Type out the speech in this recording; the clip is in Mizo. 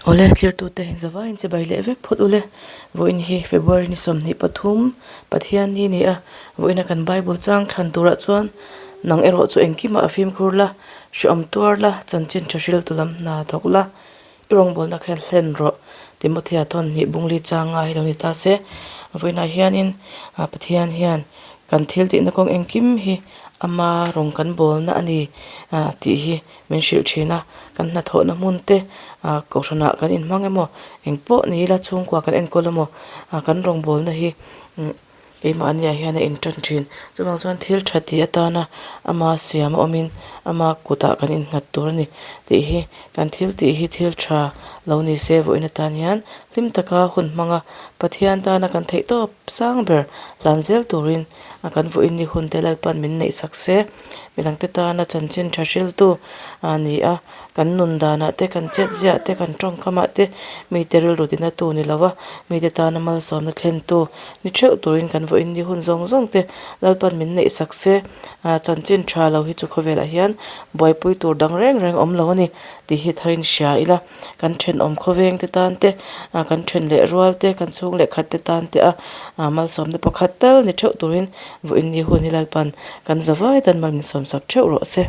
Awle thirtute zavaiin chibai leh vek phawt ule. Vawiin hi February ni 23 Pathianni ni a, vawiina kan Bible chang thlan turah chuan nang erawh chu engkimah a fimkhur la, hreawm tuar la, chanchin tha hriltu lam hna thawk la, i rawngbawlna kha hlen rawh. Timothea thawn hnih bungli chang nga hi lo ni ta se. Vawiinah hianin Pathian hian kan thil tihna kawng engkim hi ama rawng kan bawlna a ni tih hi min hrilh thin a, kan hnathawhna hmun te ah kohhranah kan inhmang emaw engpawh ni ila chhungkua kan enkawl emaw ah kan rawngbawlna hi umm keimahniah hian a intan thin. Chuvang chuan thil tha tih atana ama siam a awmin ama kutah kan innghat tur a ni tih hi kan thil tih hi thil tha lo ni se vawiin atan hian hlim taka hun hmanga Pathian tana kan theih tawp sang ber hlan zel turin a kan vawiin ni hun te Lalpan min neih sak se, midangte tana chanchin tha hriltu a ni a, kan nun danah te, kan chetziah te, kan tawngkamah te mite rilru tina tu ni lo a, mite tana malsawmna thlentu ni theuh turin kan vawiin ni hun zawng zawng te Lalpan min neih sak se, chanchin tha lo hi chu khawvelah hian buaipui tur dang reng reng awm lo a ni tih hi tharin hria ila. Kan thenawm khawveng te tan te, kan then leh rual te, kan chhung leh khat te tan te a malsawmna pakhat tal ni theuh turin vawiin ni hun hi Lalpan kan zavai tan mal min sawmsak theuh rawh se.